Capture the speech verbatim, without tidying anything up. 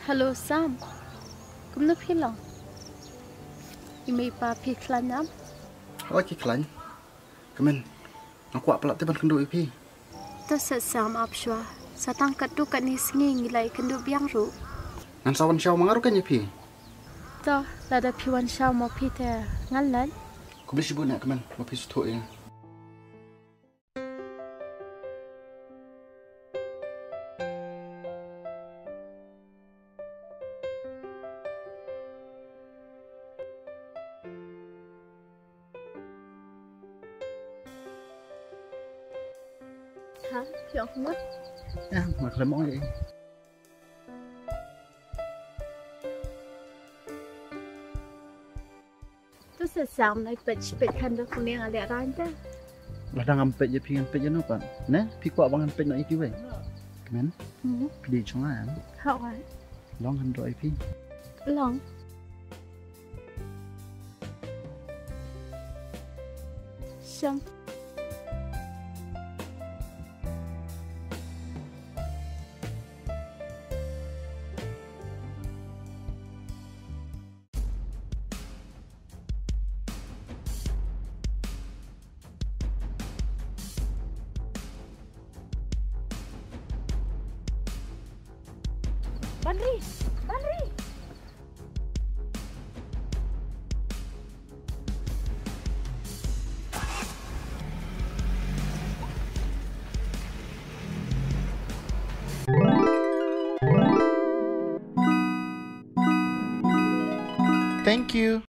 Hello Sam. Kumno phi long? I mei i pa phi khlaiñ em? Hooid ki khlaiñ. Kmen, nga kwah palat te ban kynduh ïa phi. To sa Sam, ap shuwa. Sa tang katto katne sngi ngi la ïakynduh biang ruh. Ngan sa wan shaw ma nga ruh kan ïa phi. To, lada phi wan shaw ma phi te ngan leit. Khublei shibun ïa kmen ba phi sngewthuh ïa nga. Ha, phi ong kumno? Eh, nga khlem ong ei. To sa Sam, nai peit peit khyndiat kumne nga leh rang te. Lada ngam peit ïa phi ngan peit ïa no pat? Ne phi kwah ba ngan peit noh ïa kiwei? Kmen. Hmm. Phi dei jong nga em? Hooid. Long ngan duh ïa phi. Long. Shong. Banri, Banri. Thank you.